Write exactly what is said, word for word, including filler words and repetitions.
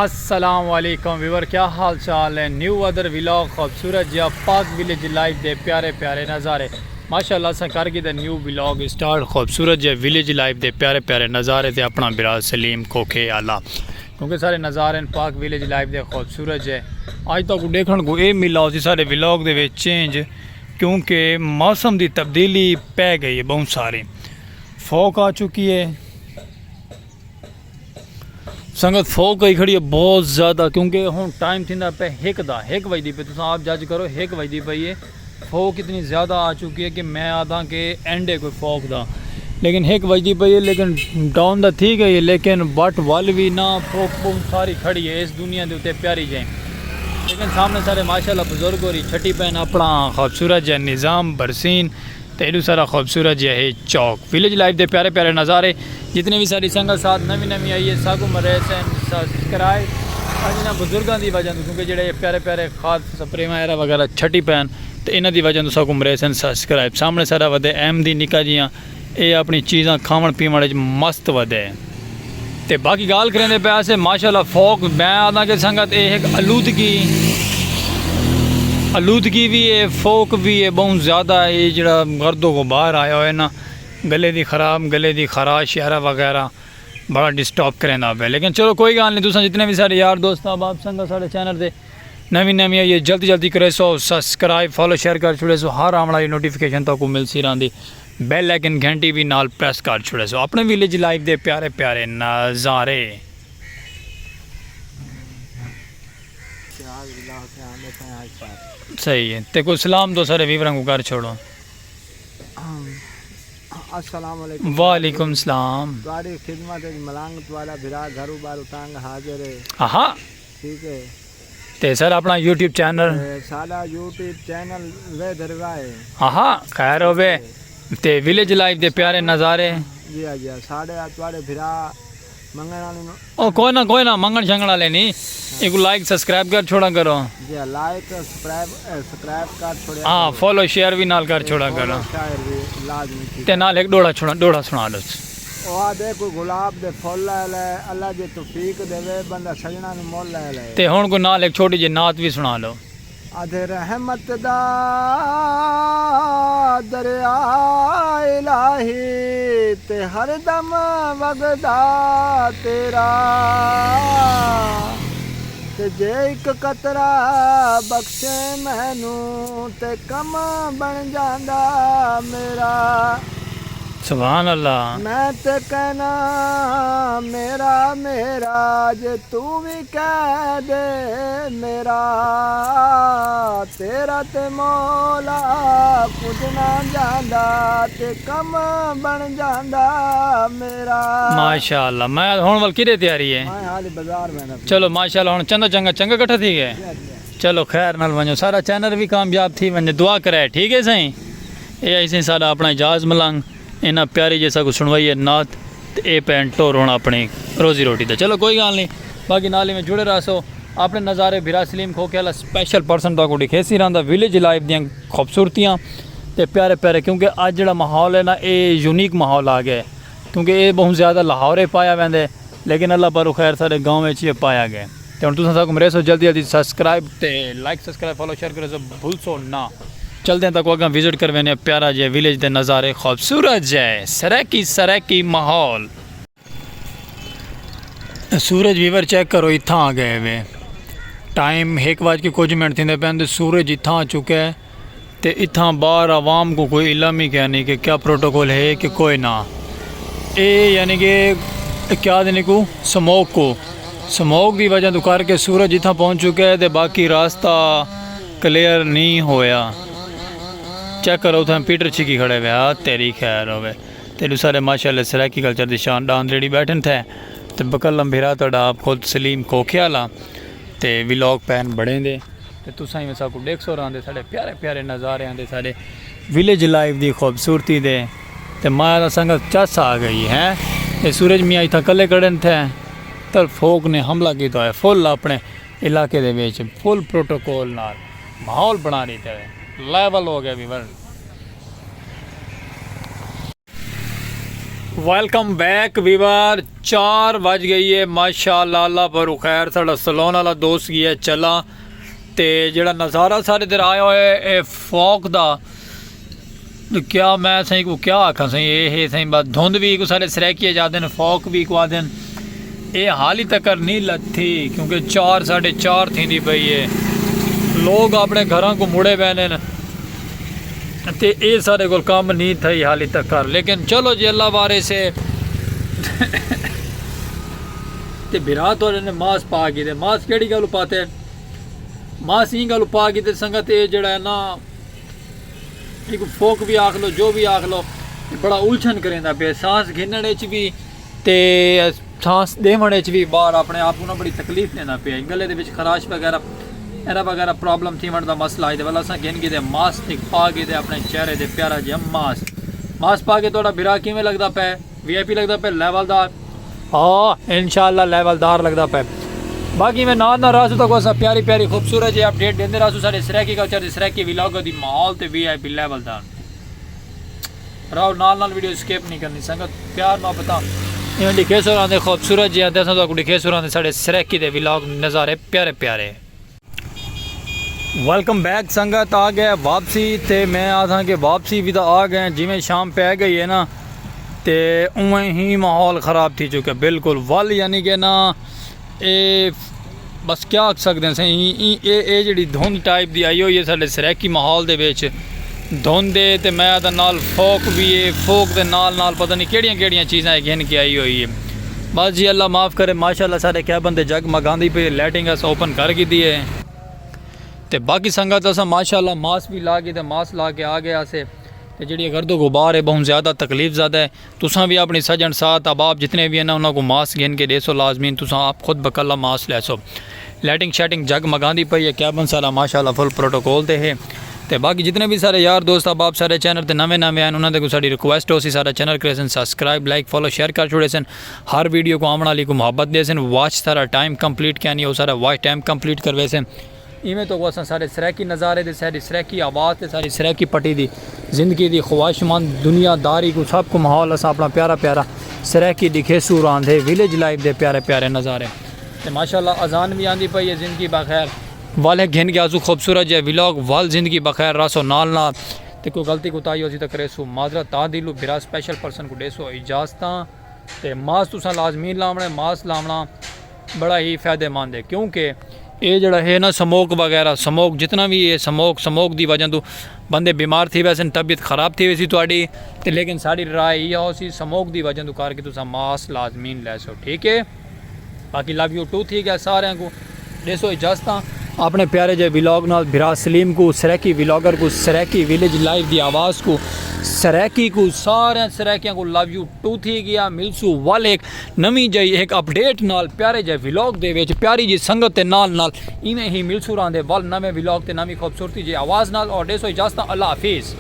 السلام علیکم ویور، کیا حال چال ہے؟ نیو ادر ولاگ، خوبصورت جیا پاک ولیج لائف دے پیارے پیارے نظارے۔ ماشاءاللہ اساں کر گھدا نیو ولاگ اسٹارٹ، خوبصورت جے ولیج لائف دے پیارے پیارے نظارے تے اپنا برا سلیم کھوکھے آلا، کیونکہ سارے نظارے ہیں پاک ولیج لائف دے خوبصورت جے۔ اج تہاکوں ڈیکھن کوں اے ملا ہوسی سارے ولاگ دے وچ چینج، کیونکہ موسم دی تبدیلی پے گئی ہے، بہت ساری فوک آ چکی ہے۔ سنگت فوک آئی کھڑی ہے بہت زیادہ، کیونکہ ہن ٹائم تھیندا پے ہک دا، ہک وجدی پے، تساں آپ جج کرو، ہک وجدی پئی ہے۔ فوک اتنی زیادہ آ چکی ہے کہ میں آدھاں کہ اینڈ ہے کوئی فوک دا، لیکن ہک وجدی پئی ہے، لیکن ڈاؤن دا تھی گئی ہے، لیکن بٹ ول وی نہ، فوک بہت ساری کھڑی ہے اس دنیا دے اتے پیاری جائیں۔ لیکن سامنے سارے ماشاءاللہ بزرگ ہوری چھٹی پین اپنا خوبصورت جا نظام برسین، تے ایڈو سارا خوبصورت جہا ہے چوک۔ ولیج لائف دے پیارے پیارے نظارے۔ جتنے بھی ساری سنگت ساتھ نوی نوی آئی ہے، ساکو مریسن سبسکرائب۔ اج انہاں بزرگاں دی وجہ توں، کیونکہ جڑے پیارے پیارے خاص سپریواں ایرا وغیرہ چھٹی پین، تے انہاں دی وجہ توں ساکو مریسن سبسکرائب۔ سامنے سارا ودے احمدی نکا جیاں، اے اپنی چیزاں کھاون پیون وچ مست ودے۔ تے باقی گال کریندے پے اسے ماشاءاللہ فوک، میں آدھاں کہ سنگت اے ہک آلودگی، آلودگی وی اے، فوک وی اے، بہت زیادہ اے جڑا گرد و غبار آیا ہوئے نا، گلے دی خراب، گلے دی خراش یارا وغیرہ بڑا ڈسٹرب کریندا پے۔ لیکن چلو کوئی گال نہیں، تساں جتنے بھی سارے یار دوست احباب سنگت سارے چینل تے نوی نوی آئی ہے، جلدی جلدی کریسو سبسکرائب، فالو، شیئر کر چھوڑیسو، ہر آوݨ والی نوٹیفیکیشن تہاکوں ملسی رہندی۔ بیل آئیکن گھنٹی وی نال پریس کر چھوڑیسو۔ اپنے ولیج لائف دے پیارے پیارے نظارے۔ صحیح ہے، تے کوئی سلام دو سارے ویوراں کوں کر چھوڑو۔ السلام علیکم۔ وعلیکم السلام۔ تہاݙی خدمت وچ ملنگ، تہاݙا بھرا گھرو ٻاہروں تنگ حاضر ہے۔ آہا۔ ٹھیک ہے۔ تے سر اپنا یوٹیوب چینل؟ تے ساݙا یوٹیوب چینل وے دروا ہے۔ آہا، خیر ہووے۔ تے ولیج لائف دے پیارے نظارے۔ جی ہاں، جی ہاں، ساݙے تہاݙے بھرا منگݨ والے نو۔ او کوئی نہ، کوئی نہ، منگݨ شنگݨ والے نہیں۔ ایکوں لائک سبسکرائب کر چھوڑا کرو۔ جی ہاں، لائک سبسکرائب، اے، سبسکرائب کر چھوڑیا ہاں، کرو۔ فالو شیئر وی نال کر چھوڑا فالو کرو۔ شیئر وی لازمی کیتا۔ تے نال ہک ݙوہڑا چھوڑا، ݙوہڑا سݨا ݙو۔ او آہدے کوئی گلاب دے پھل لے لے، اللہ جے توفیق ݙیوے، بندہ سڄݨاں نوں مول لے لے۔ تے ہݨ کوئی نال ہک چھوٹی جئی نعت وی سݨا لو۔ آہدے رحمت دا دریا الٰہی تے ہر دم وڳدا تیرا، تے جے ہک قطرہ بخشے مینوں تے کم بݨ جاندا میرا۔ سبحان اللہ۔ میں تے کہنا میرا، میرا، جے توں وی کہہ ݙے میرا، تیرا تے مولا کجھ نہ جاندا، تے کم بݨ جاندا میرا۔ ماشاءاللہ۔ میں ہݨ ول کیݙے تیاری ہے؟ میں حال بازار وینداں پیا۔ چلو ماشاءاللہ، ہݨ چندہ چنگا، چنگا کٹھا تھی ڳئے۔ جی، جی۔ چلو خیر نال ونڄو، سارا چینل وی کامیاب تھی ونڄے، دعا کرے، ٹھیک ہے سائیں۔ اے آئی سائیں ساݙا اپݨا اعجاز ملنگ، انہاں پیاری جیسا کو سݨوائی ہے نعت، تے اے پین ٹور ہݨ اپݨی روزی روٹی دا۔ چلو کوئی ڳالھ نہیں، باقی نال ہی میں جڑے رہسو۔ اپݨے نظارے بھرا سلیم کھوکھے والا سپیشل پرسن تہاکوں ݙکھیسی رہندا، ولیج لائف دیاں خوبصورتیاں تے پیارے پیارے، کیونکہ اڄ جڑا ماحول ہے نا، اے یونیک ماحول آ ڳئے، کیونکہ اے بہت زیادہ لاہور پایا ویندے، لیکن اللہ پاروں خیر سارے گاؤں وچ اے پایا ڳئے۔ تے ہݨ تساں ساکوں مریسو جلدی جلدی سبسکرائب تے لائک، سبسکرائب، فالو، شیئر کریسو، بھلسو نہ۔ چلدے ہیں تاکوں اڳاں وزٹ کر ویندے ہیں پیارا جے ولیج دے نظارے، خوبصورت جے سرائیکی، سرائیکی ماحول۔ سورج ویور چیک کرو، اتھاں آ ڳئے وے۔ ٹائم ہک وڄ کے کجھ منٹ تھیندے پئن تے سورج اتھاں آ چکا ہے۔ تے اتھاں باہر عوام کوں کوئی علم ہی کائنی کہ کیا پروٹوکول ہے کہ کوئی نہ۔ اے یعنی کہ کیا آہدن ایکوں، سموک کوں، سموک دی وجہ توں کر کے سورج اتھاں پہنچ چکا ہے تے باقی راستہ کلیئر نہیں ہویا۔ چیک کرو، اتھاں پیٹر چھکی کھڑے ہوئے، ہا تیری خیر ہووے۔ تے ݙو سارے ماشاءاللہ سرائیکی کلچر دی شان ݙاند ریڑھی ٻیٹھن تھے۔ تے بکلم بھرا تہاݙا آپ خود سلیم کھوکھے والا تے ولاگ پین بݨیندے۔ تے تساں ایویں ساکوں ݙیکھسو رہندے ساݙے پیارے پیارے نظارے آندے ساݙے ولیج لائف دی خوبصورتی دے۔ تے میں آہداں سنگت چس آ ڳئی ہے۔ اے سورج میاں اتھاں کلے کھڑن تھے، تاں فوک نے حملہ کیتا ہے، فل اپݨے علاقے دے وچ فل پروٹوکول نال ماحول بݨا ݙتا ہے، لیول ہو ڳئے ویور۔ ویلکم بیک ویور۔ چار وج گئی ہے، ماشاءاللہ، اللہ پر خیر۔ ساڈا سلون والا دوست گیا چلا۔ تے جڑا نظارہ سارے ادھر آیا ہوئے اے فوک دا، تو کیا میں سائیں کو کیا آکھاں سائیں، اے ہے سائیں، بس دھند بھی کو سارے سریکیے جاتے ہیں، فوک بھی کو آدن۔ اے حالی تک نہیں لتھی، کیونکہ چار، ساڑھے چار تھیندی پئی ہے۔ لوگ اپنے گھراں کو مڑے بینے نے۔ تے اے سارے کول کم نہیں تھئی حالی تک کر، لیکن چلو جی، اللہ وارث ہے۔ تے بھرا تہاڈے نے ماس پا گھدے۔ ماس کیڑی گل پاتے؟ ماس ایں گل پا گھدے سنگت، اے جڑا ہے نا، ایک فوک بھی آکھ لو، جو بھی آکھ لو، بڑا الجھن کریندا پیا سانس گھنن وچ بھی تے سانس ݙیوݨ اچ وی ٻار اپݨے آپ کوں نہ بڑی تکلیف ݙیندا پئے، گلے دے وچ خراش وغیرہ، ایرا وغیرہ پرابلم تھیوݨ دا مسئلہ آئی تے ولا اساں گھن گھدے ماسک پا گھدے اپݨے چہرے تے، پیارا جیہا ماسک۔ ماسک پا کے تہاݙا بھرا کیویں لڳدا پئے؟ وی آئی پی لڳدا پئے؟ لیول دار؟ ہاں، انشاءاللہ لیول دار لڳدا پئے۔ باقی میں نال نال رہسوں تہاکوں اساں پیاری پیاری خوبصورت جیہی اپڈیٹ ݙیندے رہسوں ساݙے سرائیکی کلچر دی، سرائیکی ولاگ دی، ماحول تے وی آئی پی لیول دار۔ راہو نال نال ویڈیو سکپ نہیں کرنی سنگت، پیار محبتاں ایویں ݙکھیسوں راہندے خوبصورت جیہاں تے اساں تہاکوں ݙکھیسوں راہندے ساݙے سرائیکی دے ولاگ نظارے پیارے پیارے۔ ویلکم بیک سنگت، آ گئے واپسی تے میں آکھاں کہ واپسی وی تاں آ گئے، جیویں شام پے گئی ہے نا تے اونویں ہی ماحول خراب تھی چکے بالکل ول، یعنی کہ نا اے بس کیا آکھ سڳدے ہیں سئیں، ایں، ایں، اے، اے جیڑھی دھند ٹائپ دی آئی ہوئی ہے ساݙے سرائیکی ماحول دے وچ۔ دھند ہے تے میں آہداں نال فوک وی ہے، فوک دے نال نال پتہ نہیں کیڑھیاں کیڑھیاں چیزاں ہے گھن کے آئی ہوئی ہے۔ بس جی اللہ معاف کرے، ماشاءاللہ ساݙے کیبن تے جگمگاندی پئی ہے، لائٹنگ اساں اوپن کر گھدی ہے۔ تے باقی سنگت اساں ماشاءاللہ ماسک وی لا کے تے ماسک لا کے آ گئے ہاسے۔ تے جیڑھی گرد و غبار ہے ٻہوں زیادہ تکلیف زدہ ہے۔ تساں وی اپݨی سڄݨ ساتھ احباب جتنے وی ہن انہاں کوں ماسک گھن کے ݙیسو لازمی، تساں آپ خود بکلا ماسک لیسو۔ لائٹنگ شائٹنگ جگمگاندی پئی ہے، کیبن سارا ماشاءاللہ فل پروٹوکول تے ہے۔ تے باقی جتنے وی سارے یار دوست احباب سارے چینل تے نویں نویں ہن، انہاں دے کوں ساݙی ریکویسٹ ہوسی سارا چینل کریسن سبسکرائب، لائک، فالو، شیئر کر چھوڑیسن۔ ہر ویڈیو کوں آوݨ والی کوں محبت ݙیسن، واچ سارا ٹائم کمپلیٹ کینی، او سارا واچ ٹائم کمپلیٹ کرویسن۔ ایویں تہاکوں اساں سارے سرائیکی نظارے تے ساݙی سرائیکی آواز تے ساݙی سرائیکی پٹی دی زندگی دی خواہش مند دنیا داری کوں سب کوں ماحول اساں اپݨا پیارا پیارا سرائیکی ݙکھیسوں راہندے ویلیج لائف دے پیارے پیارے نظارے۔ تے ماشاءاللہ اذان وی آندی پئی ہے، زندگی بخیر۔ ول ہک گھن کے آسوں خوبصورت جیہا ولاگ، ول زندگی بخیر رہسو نال نال۔ تے کوئی غلطی کوتاہی ہوسی تاں کریسوں معذرت، تاں دلوں بھرا سپیشل پرسن کوں ݙیسو اجازتاں۔ تے ماسک تساں لازمی لاوݨا ہے، ماسک لاوݨا بڑا ہی فائدے مند ہے، کیونکہ اے جیڑھا ہے نا سموک وغیرہ، سموک جتنا وی ہے سموک، سموک دی وجہ توں بندے بیمار تھی ویسن، طبیعت خراب تھی ویسی تہاݙی۔ تے لیکن ساݙی رائے ایہا ہوسی سموک دی وجہ توں کر کے تساں ماسک لازمی لیسو، ٹھیک ہے؟ باقی لو یو ٹو تھی ڳیا ساریاں کوں۔ ݙیسو اجازتاں۔ اپݨے پیارے جے ولاگ نال بھرا سلیم کوں، سرائیکی ولاگر کوں، سرائیکی ویلیج لائف دی آواز کوں، سرائیکی کوں، سارے سرائیکیاں کوں لو یو ٹو تھی ڳیا۔ ملسوں ول ہک نویں جئی ہک اپڈیٹ نال پیارے جے ولاگ دے وچ، پیاری جی سنگت دے نال نال ایویں ہی ملسوں راہندے ول نویں ولاگ تے نویں خوبصورتی جی آواز نال۔ اور ݙیسو اجازتاں، اللہ حافظ۔